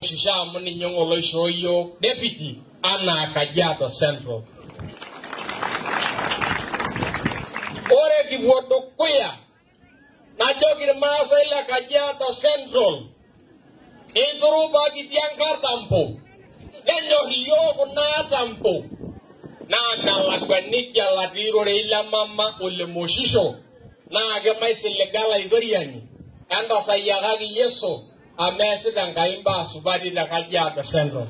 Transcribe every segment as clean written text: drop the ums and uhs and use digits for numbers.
Shisha amu ninye ng'ole oishoo yiok deputy anaa Kajiado Central. Ore kipuo dukuya najoki Irmaasai le Kajiado Central, eiturupaakitia nkatampo, nenyor iyiok kuna atampo, naa melakwaniki olatii rorei le mama ole Moshisho, naa kemaisiliga Laikoriani, entasayiakaki Yesu amu eesita Enkai imbaa supati te Kajiado Central.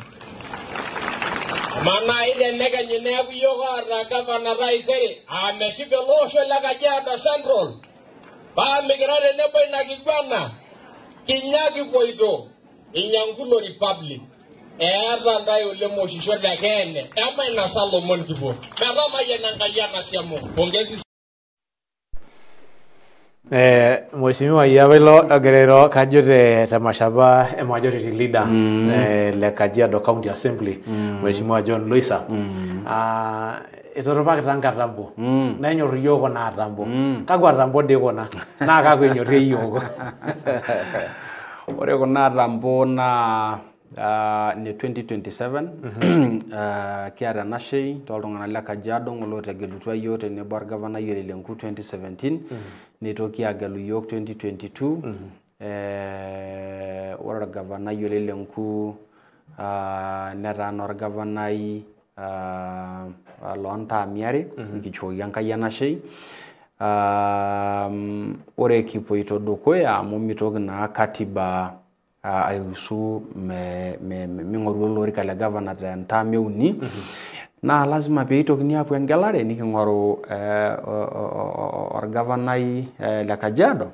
Amaa naaji tenekenyu neeku iyiok oota gavana taisere, aa meshipa ele osho le Kajiado Central, paa mikira tenebo ina kiguana, kinya kipuoito Inyangulo Republic. Eeta ntae ole Moshisho le Keene, emainasa lomon kipuo. Metamayiana Enkai enasiamu. Pongezi. Mheshimiwa iyie ilo ogira airo kajo te mashapa e majority leader le Kajiado County Assembly, Mheshimiwa John Loisa. Iturupakita nkatampo, nenyor iyiok kuna atampo. Kakwa atampo dii kuna? Naa kakwa enyorie iyiok? Ore kuna atampo naa ne 2027, kiata enashei tooltung'anak le Kajiado ng'ole otegelutua yiok tenebo orgavanai Ole Lenku 2017, neitoki agelu yiok 2022. Ore orgavanai Ole Lenku netaa naa orgavanai loontaami are, nikichukoki Enkai enashei. Ore kipuoito dukuya amu mitoki naa katiba airuhusu ming'oru olorika le gavana tentaam euni, naa lazima peitokini aapuo engelare niking'oru orgavanai le Kajiado.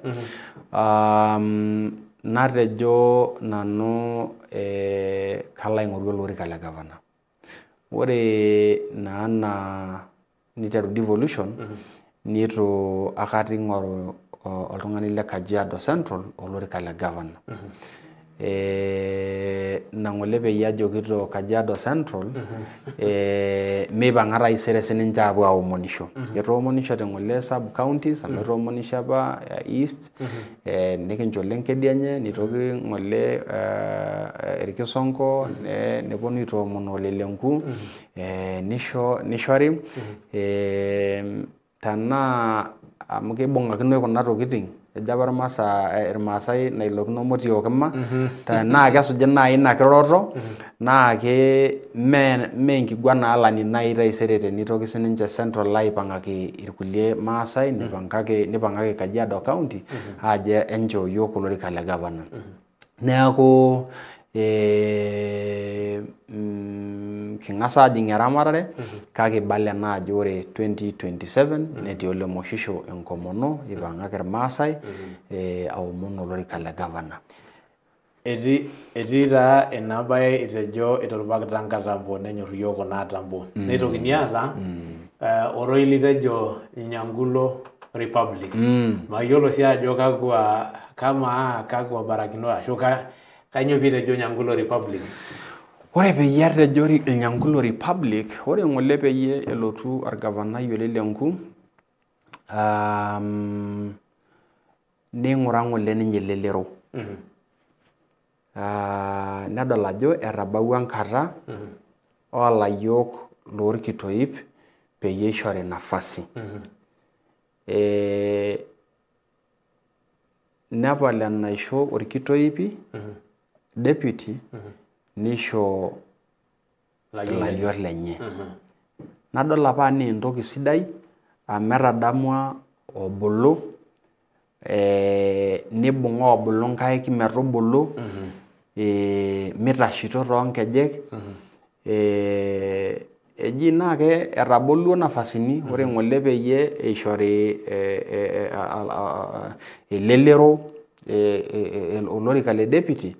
Natejo nanu kalo aing'oru olorika le gavana. Ore naa naa niteru devolution, nitu akata ing'oru oltung'ani le Kajiado Central olorika le gavana. Nang'ole peyie ajokito Kajiado Central meipang'a taisere sininche aapuo aomonisho. Etoomonishote ng'ole sub counties amu etoomonisho apa East, nikincho ole Nkedienye, nitoki ng'ole Irkisongo, neponu aitoomon Ole Lenku, nishori. Tenaa amu keibung'akinoi kuna tokitin, ejo apa Irmaasai nailokino moti okima, tenaa kesuji naaji ina kiroroto, naa mee enkiguana alani naaji taisere tenitoki sininche Central aipang'aki irkulie Maasai, nipang'aki Kajiado County aajo enchoo yiok olorika le gavana. Neeku king'as aajing eramatare, kake ibala ena ajo ore 2027 netii Ole Moshisho enkomono ipang'aki Irmaasai aomon olorika le gavana. Etii taa ina bae itejo iturupakita nkatampo nenyor iyiok kuna atampo. Neitokini aata oroi litejo Nyangulo Republic. Mayiolo sii ajo kakwa kamaa kakwa barakinot ashu kainyoo piitejo Nyangulo Republic. Ore peyie atejo Nyangulo Republic, ore ng'ole peyie elotu orgavanai Ole Lenku, neing'ura ng'ole ninye elelero. Nedol ajo etabawua enkata oolayiok loorkitoip peyie ishori nafasi. Nepal enaisho orkitoipi deputy, nisho ilayiok lenye. Nadol apa anaa entoki sidai amu etadamua obulu, nibung'a obulu nkaik metubulu, mitashito toonkejek, eji naa ke etabolua nafasini. Ore ng'ole peyie eishori elelero olorika le deputy,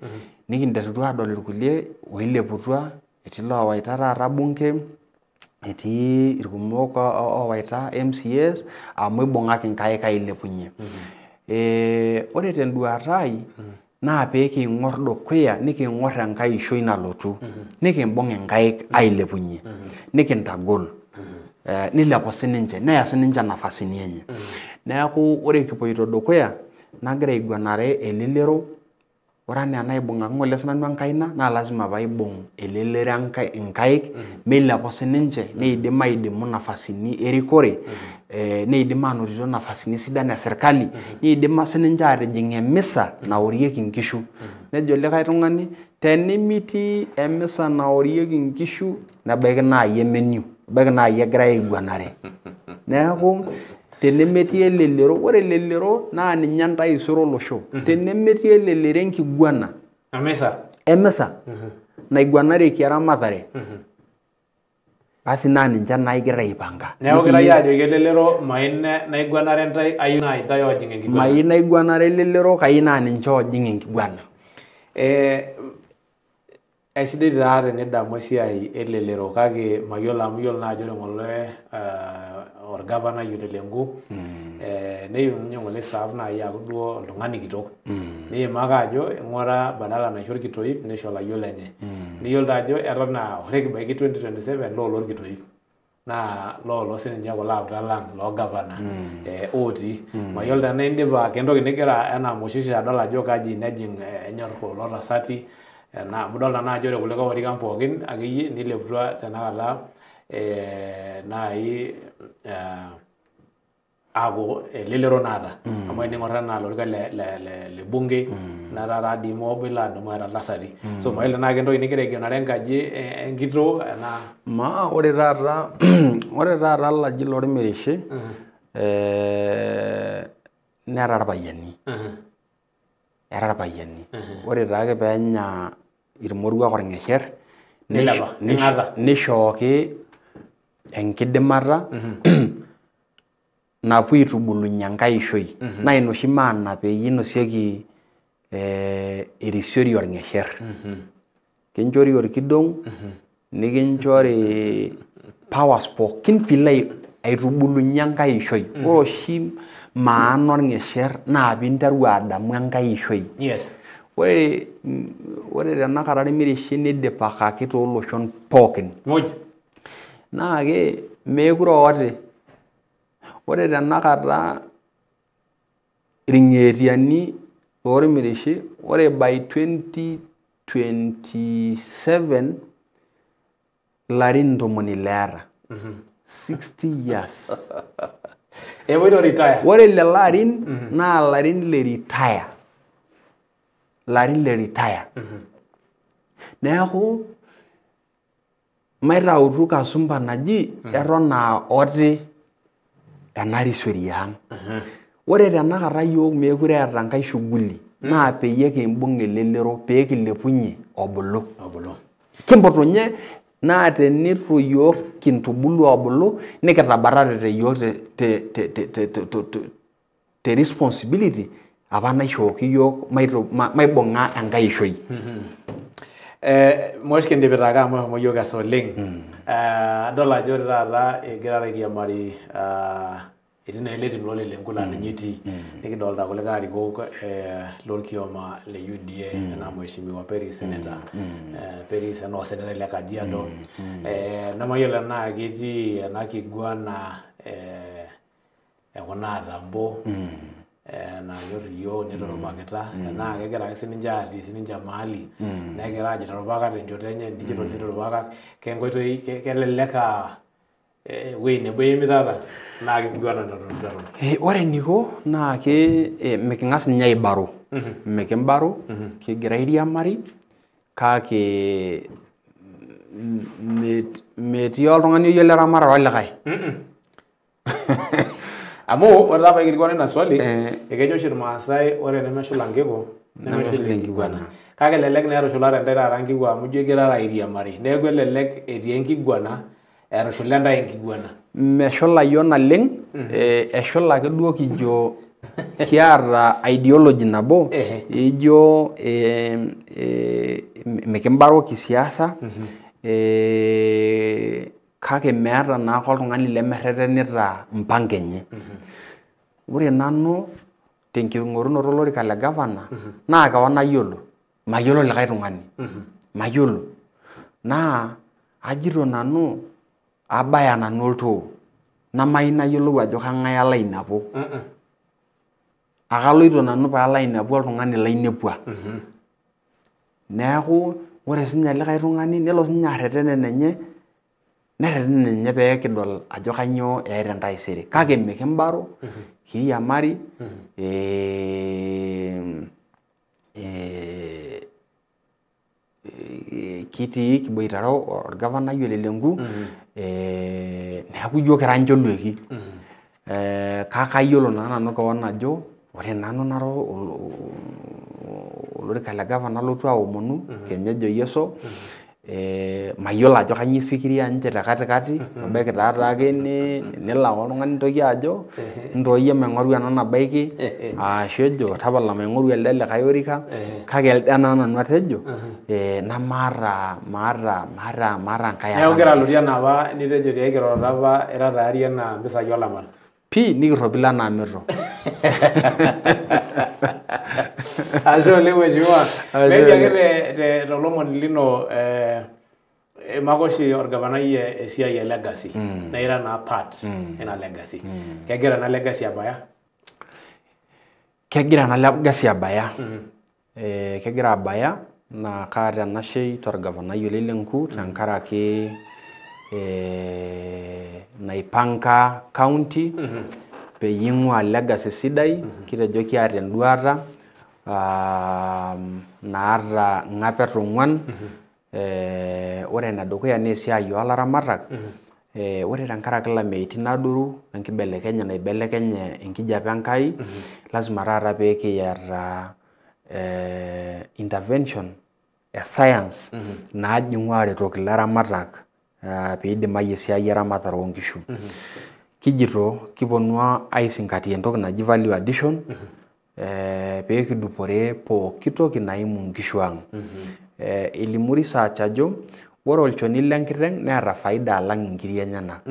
nikinterutua adol irkulie oileputua, etii loowaita taata bunge, etii irkumok owaita MCAs amu ibung'aki nkaik ailepunye. Ore tenduata ai naa pee king'or dukuya, niking'or enkae ishoi nalotu, nikimbung' inkaik ailepunye, nikintagol, nilepu sininche, neya sininche nafasini enye. Neeku ore kipoito dukuya nagira aiguanare elelero Ore anaa enaibung'aki ng'ole sinanu enkaina naa lazima paibung' elelero inkaik meilepu sininche neidim aidimu nafasini erikore, neidim aanotito nafasini sidan e serkali, neidim sininche aatijing' emisa naorieki inkishu. Nejo likae tung'ani tenimitii emisa naorieki inkishu nebaiki naa iyie menu, ebaiki naa iyie egirai aiguanare. Neeku tenemetii elelero, ore elelero naa ninye entaisere olosho. Tenemetii elelero enkiguana emisa naiguanareki eramatare, basi naa ninche naa igira aipanga. Neeku kirai aajoki elelero mayieu naiguanare ntae, ayieu naa intae oojing enkiguana. Mayieu naiguanare elelero, kayieu naa ninche oojing enkiguana. Aisidai taa tenidamu esiai elelero kake mayiolo amu iyiolo naa ajo ore ng'ole orgavanai Ole Lenku neyieu ninye ng'ole serve naaji aaku duo oltung'ani kitok. Niimaka ajo ing'ura badala naisho orkitoip nisho olayiok lenye. Niyiolo taa ajo eton aa ore kibaiki 2027 loolo orkitoip. Naa loolo sininche kulo aputak lang loo gavana otii. Mayiolo tenaa indipa kentoki nigira enaa Moshishi adol ajo kaji nejing enyor kulo tasati. Naa amu idolta naa ajo ore kulikae orikan pookin akeyie nileputua tenakata naaji aaku elelero naata. Amu tening'or enaa olorika le bunge netaa taa dii moobo ilo adumu eeta iltasati. So mayiolo tenaa kentoki nigira aiguanare enkaji enkitoo enaa. Ma ore taata laji lormirishe nera irpayiani. Era irpayiani. Ore taake peenya irmoruak orng'esher nishooki enkidimata napuo aitubulunye enkae ishoi. Naa ina oshi maana peyie einosieki erisiori orng'esher. Kinchori orkidong', nikinchori powers pookin piilo aitubulunye enkae ishoi. Ore oshi maana orng'esher naa piinteru adamu enkae ishoi. Yes. Ore tenakata irmirishi neidipakaki tooloshon pookin. Naa ke meekure ooti. Ore tenakata irng'etiani loormirishi, ore by 2027 ilarin 60 eeta. 60 years. Epoito retire. Ore lelo arin naa ilarin le retire. Ilarin le retire. Neeku maitautu kasumba naji eton aa oti ena risiori ang'. Ore tenakata yiok meekure eeta enkae shughuli naa peyie kimbung' elelero pee kilepunye obulu. Kimputunye naa tenitu yiok kintubulu obulu nikitabatate yiok te responsibility apa naishooki yiok maibung'a enkae ishoi. Mosh kindipita ake amu eshomo yiok esaa oleng. Adol ajo ore taata egira airiamari etii naa ele tim lole Lenku laa ninye etii. Nikidolta kulikae arikok lorkioma le UDA enaa Mheshimiwa Peris Senator Peris enaa osenetai le Kajiado. Nemayiolo enaa ketii ena kiguana ekuna atambo nanyor iyiok niturupakita enaa kegira ake sininche atii sininche mahali negira aajo iturupaka tenchoto enye nijito sii iturupaka kenkoitoi kelelek aa ewueji nebo iimitata naa kiguana neton. Ore eniko naa ke miking'as ninye aibaru. Mikimbaru kigira airiamari kake metii oltung'ani oyiolo eramatare olikae. Amu ore taa paikilikuana ina swali, ekejo oshi irmaasai ore nemeshula nkiku nemeshula enkiguana. Kake elelek naa etushulate ntae taata nkikua amu ijo igirara airiamari. Neeku elelek etii enkiguana etushula ntae enkiguana. Meshula yiok naleng', eshula ake duo kijo kiata ideology nabo, ijo mikimbaro kisiasa, kake meeta naake oltung'ani lemerretenita mpango enye. Ore nanu tenking'orunoto olorika le gavana naa keon ayiolo, mayiolo likae tung'ani, mayiolo. Naa ajito nanu abaya nanu oltoo namayieu nayiolou ajo kang'ae alo ainepu. Akaloito nanu paalo ainepu oltung'ani lainepua. Neeku ore sinye likae tung'ani nelo sinye arreten enenye nerreten enenye pee kidol ajo kanyoo eeta entaisere. Kake mikimbaro, kiriamari, kitii kiboitare orgavanai Ole Lenku, neeku iyiok kira ncholueki. Kake ayiolo naa nanu kewon ajo ore nanu nara olorika le gavana lotu aomonu kenya ejo Yeso, mayiolo ajo kanyoo ifikiria ninche te katikati, ebaiki taa ake nelo ake oltung'ani nitoki ajo ntoo iyie maing'oru ena nabaiki ashu ejo tapala maing'oru elde likae orika, kake elde naa nanu atejo namaata maata enkae. Neeku igira alotie enaa apa nitejo tiai kiroroto apa ira tayari enaa mpisai olamal. Pii nikiropila enaa mito. Ashe oleng mheshimiwa. Maybe ake tolomoni lino imaka oshi orgavanai esiai e legacy. Na ira naa part ina legacy. Kegira ena legacy abaya? Kegira ena legacy abaya. Kegira abaya naa kaata enashei torgavanai Ole Lenku tenkaraki naipanga county peyie ing'ua legacy sidai. Kitejo kiata enduata naata ng'apet ong'uan. Ore enedukuya naa esiai oolaramatak. Ore tenkaraki ilameitin adoru wenkibelekenya naibelekenye enkijape Enkai, lazima taata pee kiyata intervention e science naajing'u aretoki ilaramatak peidimayu esiai eramatare oonkishu. Kijito kiponu aisingatia entoki naji value addition pee kidupore pooki toki naimu nkishu ang'. Elimu research ajo ore olchoni lenkiteng' neeta faida alang' inkiri enyenak.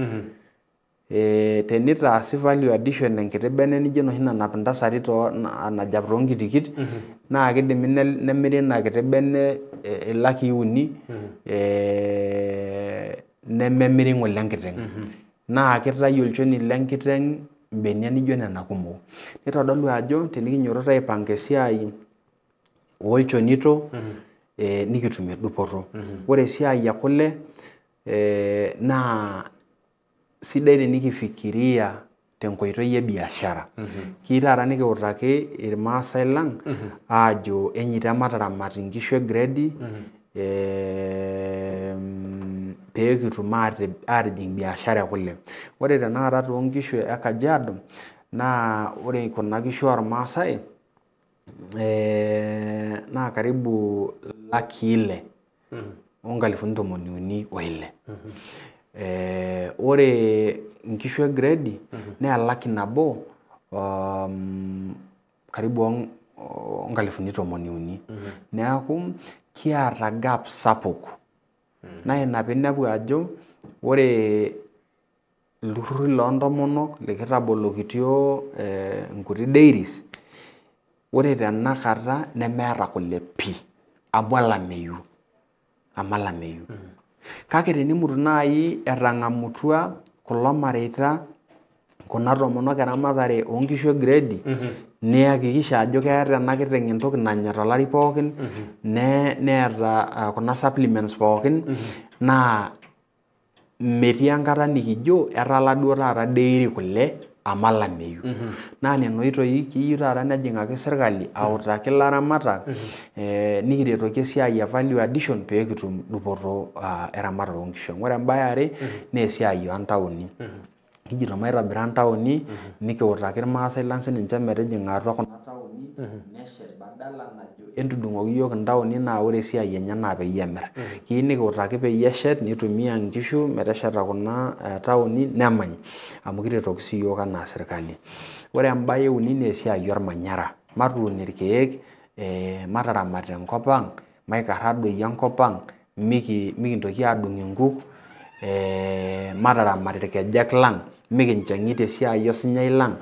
Tenitaasi value addition enkiti bene nijo enoshi nanap intasati najap toonkitikit, naa kidimi nemiri ina kiti bene ilakii uni, nememiri ng'ole enkiteng'. Naa kitayu olchoni lenkiteng' imbenia nijo nena kumok. Nitodolu ajo tenikinyototo aipanga esiai olchonito, nikitumie dupoto. Ore esiai e kule naa sidai tenikifikiria tenkoitoi e biashara. Kiyieu taata nikiutaki irmaasai lang' aajo enyoito mataramat inkishu e gredi, pee kitum atijing biashara e kule. Ore tenakata toonkishu e Kajiado naa ore kuna kishu ormaasai naa karibu 636,000. Ore inkishu e gredi naa 100,000 karibu 30,000. Neeku kiata gap sapuk. Naa ina piinepu ajo ore ilturruri loontomonok likitabolokitio nkuti dairies, ore tenakata nemeeta kule pii amu olameyu. Kake tenimutu naaji etang'amutua kulo mareita kuna tomonok eramatare oonkishu e gredi, niyakikisha ajo keeta ena kiteng' entoki nanya tolari pookin, neeta kuna supplements pookin, naa metii enkata nikijo etala duo taata dairy kule amu olameyu. Naa nena oitoi kiyieu taata nejing'aki sirkali autaki ilaramatak, nikiretoki esiai e value addition pee kitum dupoto eramatare oonkishu. Ore embae are naa esiai oontaoni. Kijito maitobira ntaoni, nikiutaki irmaasai lang sininche metijing'a atua kuna taoni, neshet badala najo entudung'oki iyiok intaoni naa ore esiai enye naa peyie emir. Kiyieu nikiutaki peyie eshet, nitumia inkishu metesheta kuna taoni nemany amu kiretoki siyiok anaa sirkali. Ore embae euni naa esiai ormanyara. Matuun irkeek, mataramat enkop ang', maikarra doi enkop ang', mikintoki aadung' inkuk, mataramat irkejek lang', mikinchang'it esiai osinyai lang'.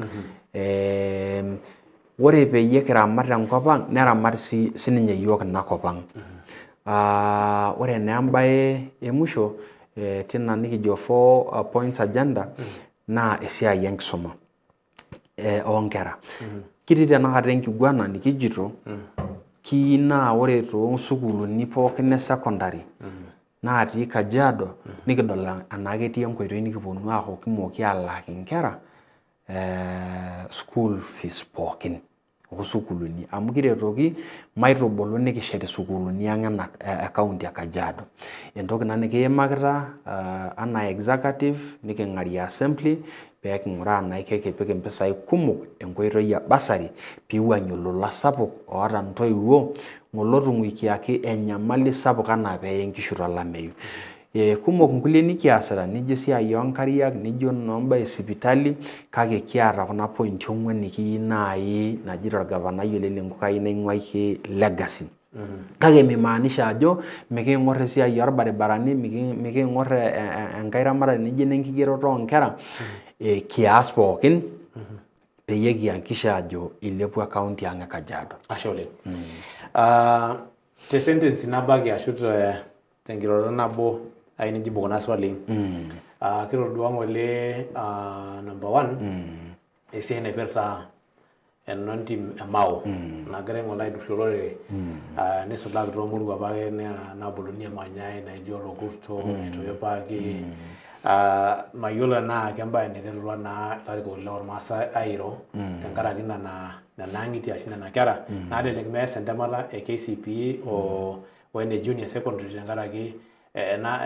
Ore peyie kiramat enkop ang' neramat sininye iyiok ina kop ang'. Ore naa embae e musho tina nikijo 4 points agenda naa esiai enkisuma oonkera. Kitii tenakata enkiguana nikijito Kiina ore too sukuuluni pookin e secondary natii Kajiado nikidol anaa ketii enkoitoi nikiponu aaku kimooki alaaki inkera school fees pookin oo sukuuluni amu kiretoki maitubulu nikishet isukuuluni ang' e county e Kajiado. Entoki ina nikiimakita anaa executive niking'arie assembly pee king'uraa anaa kekipik impisai kumok enkoitoi e bursary piiwuang'ie olola sapuk oota intoiwuo ng'ole otung'uikiaki enyamali sapuk anaa peeye nkishu tolameyu. Kumok nkulie nikiasita nijo esiai oonkariak nijo noo mbaa e sipitali kake kiata kuna pointi ong'uan nikiyieu naai najito orgavanai Ole Lenku kayieu naing'uaki legacy. Kake mimaanisha ajo mikiing'or esiai orbaribarani mikiing'or enkae ramatare nijo enenkigeroto oonkera kias pookin peyie kihakikisha ajo ilepua county ang' e Kajiado. Ashe oleng. Te sentence nabo ake ashu tenkiroroto nabo ayieu nijibu kuna swali. Kitodua ng'ole number 1 esiai naipirta enontim e Mao nagirai ng'ole aidurie olorere nisulaki toomurua apake naabuluni emanyai naijo Lokurto, Etoipaki. Mayiolo enaa kembae naiterutua naa ilarikok lormaasai airo tenkaraki nena ang'itie ashu nena kera naalelek mees entemata e KCPE o ene junior secondary tenkaraki ena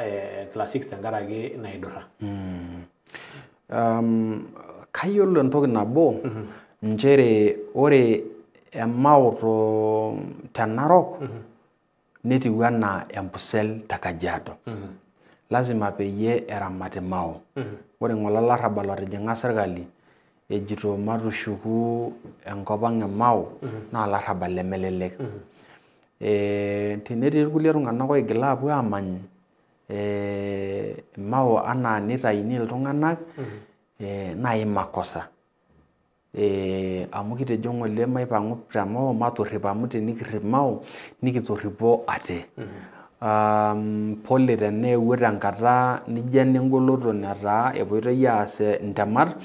class 6 tenkaraki naidurra. Kayiolo entoki nabo nchere ore Emao te Narok netiu anaa empusel te Kajiado. Lazima peyie eramati Mao. Ore ng'ole olarrabal otijing'a sirkali ejito matushuku enkop ang' e Mao naa olarrabal lemelelek. Tenetii irkulie tung'anak oigila aapuo aamany Mao anaa nitayuni iltung'anak naa makosa. Amu kitejo ng'ole maipang'u te Mao matorrip amu tenikirrip Mao nikitorripo ate. Pole teneewuo tenkata nijo enengoloto netaa epoitoi aas intemat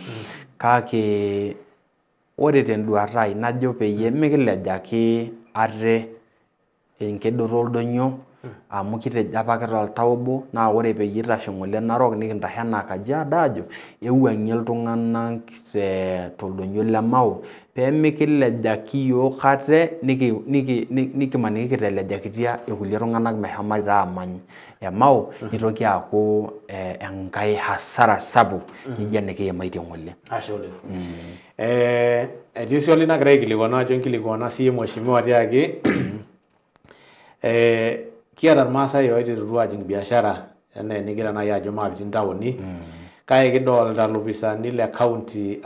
kake ore tenduata ai najo peyie mikilejaki ate enkedoto oldonyio amu kitejo apake toltau obo naa ore peyie eitashe ng'ole Narok nikintashe anaa Kajiado aajo ewuang'ie iltung'anak toldonyio le Mao pee mikilejaki iyiok ate nikimaniki kitelejakitia irkulie tung'anak meshomoita aamany Emao nitoki aaku enkae hasara sapuk nijo enikiimaitie ng'ole. Ashe oleng. Etii swali nagira aikilikuanu ajo nkilikuana siyie mheshimiwa tiaki kiata irmaasai oiterutua aajing biashara enaa enigira naaji ajo maapiti intaoni kake kidolta ilopisaani le county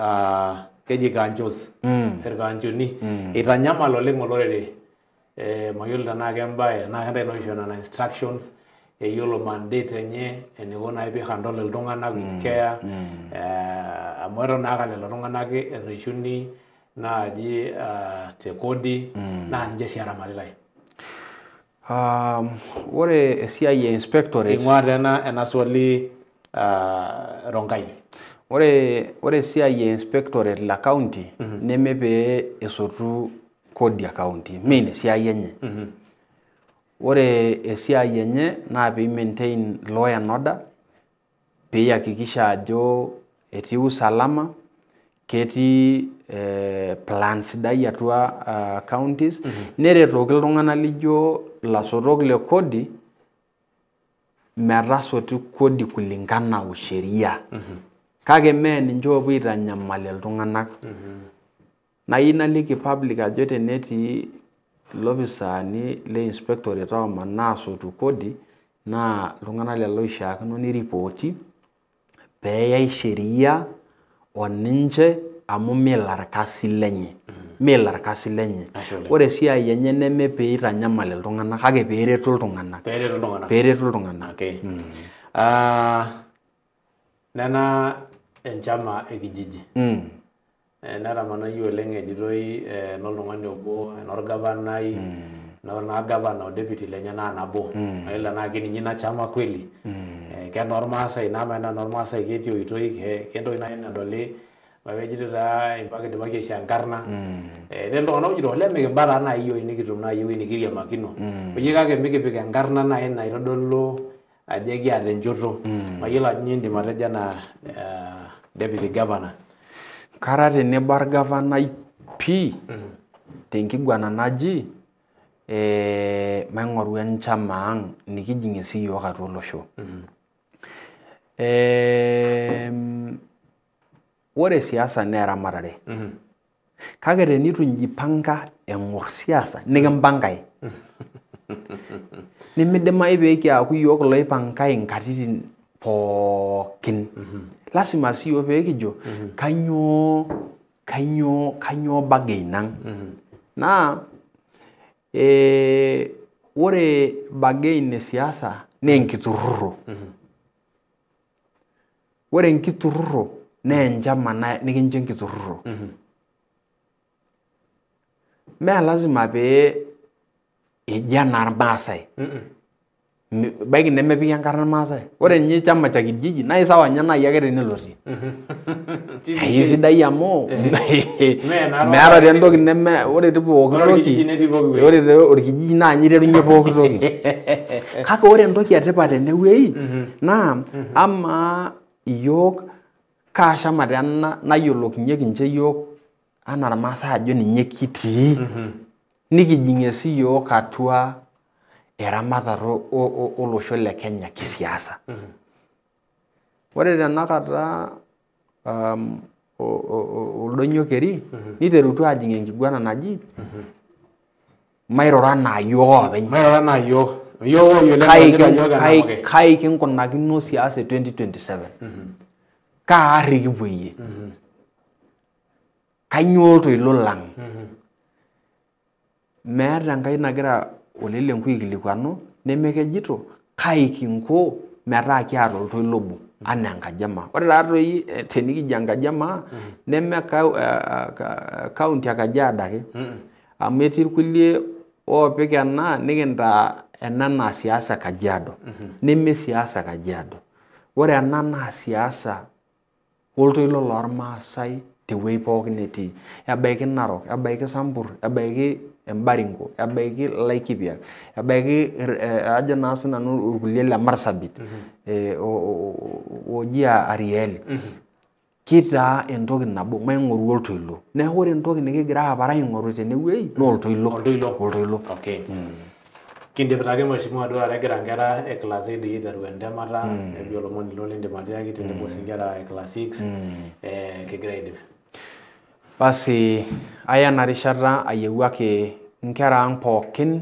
keji kanchos irkanchoni eitanyamal oleng olorere. Mayiolo tenaa kembae tenaa kentai naisho nena instructions eyiolo mandate enye eniko naaji pee handle iltung'anak with care amu eton naake lelo tung'anak erreshuni naaji te kodi naa ninche sii eramatitae. Ore esiai e inspectorate ing'ua taa ena swali Ronkai. Ore esiai e inspectorate la county neme pee esotu kodi e county mee ina esiai enye. Ore esiai enye naa pee maintain law and order pee ihakikisha ajo etii usalama ketii plan sidai atua counties neretoki iltung'anak lijo ilasotok le kodi metasotu kodi kulingana o sheria. Kake mee ninche oopuo aitanyamal iltung'anak. Nayieu naliki public ajo tenetii ilopisaani le inspectorate omanaa asotu kodi naa iltung'anak lelo oishiakino niripooti peeyai sheria oninche amu mee ilarkasi lenye. Mee ilarkasi lenye. Ore esiai enye neme pee eitanyamal iltung'anak kake pee eretu iltung'anak. Pee eretu iltung'anak. Pee eretu iltung'anak. Okay. Nena enchama e kijiji. Netamanayie oleng ejitoi enoltung'ani obo enorgavanai naa gavana o deputy lenye naa nabo. Mayiolo tenaa keninye ina chama kweli. Kenormaasai naa ena enormaasai ketii oitoi kentoki naaji nadoli Wawejito taa mpaka idipaki aisho enkarna. Netii iltung'anak oojito olee mikiba taa naaji iyiook nikitum naaji ewueji nikiriamakino. Oye kake mikipik enkarna naaji naitodolu ajo ekiata enchoto. Mayiolo ajo nyoo indim atejo enaa deputy governor. Kara tenebo orgavanai pii tenkiguana naji maing'oru enchama ang nikijing'ie siyiok atua olosho. Ore siasa naa eramatare. Kake tenitu injipanga eng'or siasa nikimpangai. Nimidimayu pee kiaku iyiok iloipangai inkatitin pookin. Lasima siyiok pee kijo kanyoo bargain ang. Naa ore bargain e siasa naa enkiturrurro. Ore enkiturrurro naa enchama nikincho enkiturrurro. Mee lazima pee eji enaa irmaasai. Ebaiki nemepiki enkarna irmaasai. Ore ninye chama cha kijiji naa isawa ninye naaji ake tenelotie. Aisidai amu meeta entoki neme ore te pooki toki. Ore te orkijiji naa ninye iterunye pooki toki. Kake ore entoki etipat tenewueji naa amaa iyiok kaa shama ena nayiolokinyeki nche iyiok anaa irmaasai ajo ninye kitii. Nikijing'ie siyiok atua eramatare olosho le Kenya kisiasa. Ore tenakata oldonyio keri niterutua ajing enkiguana naji mairura anaa iyiok oopeny. Mairura anaa iyiok. Iyiok oyiolo kai kinkunakino siasa e 2027. Kaa arri kipuoyie. Kainyoo oltoilo lang. Meeta enkai nagira Ole Lenku aikilikuanu nemekejito kai kinko metaa kiata oltoilo obo anaa enkaji emaa. Ore taa toi tenikijo enkaji emaa neme kaunti e Kajiado ake. Amu etii irkulie oopik ena nikintaa ena naa siasa Kajiado. Neme siasa Kajiado. Ore ena naa siasa oltoilo loormaasai tewueji pookin netii. Ebaiki Narok, ebaiki Sambur, ebaiki Embaringo, ebaiki Laikipia, ebaiki ajo naa sinanu irkulie le Marsabit oji Ariel. Kitaa entoki nabo maing'oru oltoilo. Neeku ore entoki nikigira aapare aing'oru tenewueji naa oltoilo. Oltoilo. Oltoilo. Okay. Kindipita ake mheshimiwa duo taata egira nkera e class 8 aiteru entemata ebi olomoni ilo lindim atiaki tenebo sii nkera e class 6 kigira aidip. Basi aya ena rishata ayiewuaki nkera ang pookin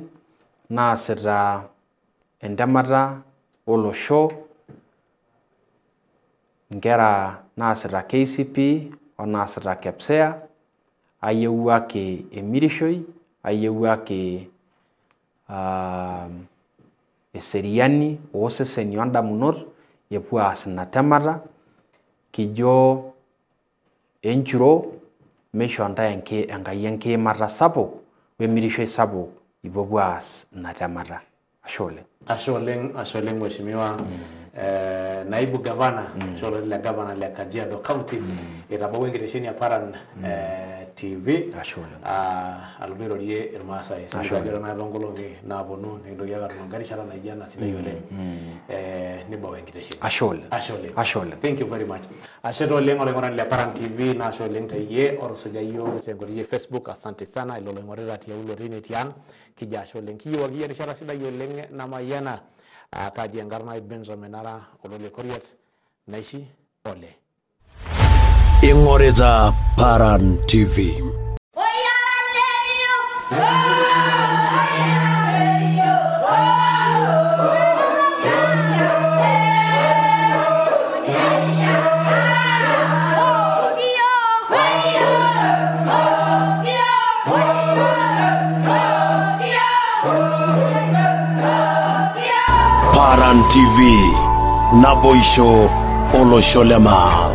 naasita entemata olosho, nkera naasita KCPE onaasita KPSEA, ayiewuaki emirishoi, ayiewuaki eseriani ooseseni ondamunot epuo aas ina temata. Kijo enchuro meisho ntae Enkai enkiimata sapuk wemirishoi sapuk ipuopuo aas ina temata. Ashe oleng. Ashe oleng, ashe oleng mheshimiwa naibu gavana, ashe oleng le gavana le Kajiado County, itabawua enkitesheni e Paran TV. Ashe oleng. Alotu airorie irmaasai. Ashe oleng. Ajo naa toonkolong'i naaponu nikintoki ake atum enkae rishata naijo ena sidai oleng. Nibau enkitesheni. Ashe oleng. Ashe oleng. Ashe oleng. Thank you very much. Ashe taa oleng olaing'urani le Paran TV naa ashe oleng teyie otusuja iyiook tenkoitoi e Facebook. Asante sana ilo loing'orita tiaulo teine tiang. Kijo ashe oleng. Kiyieu akeyie erishata sidai oleng namayiana. Kaji enkarna ai Benjamin Ara olole Koriat naishi ole. Ing'orita Paran TV. Paran TV, naboisho olosho le maa.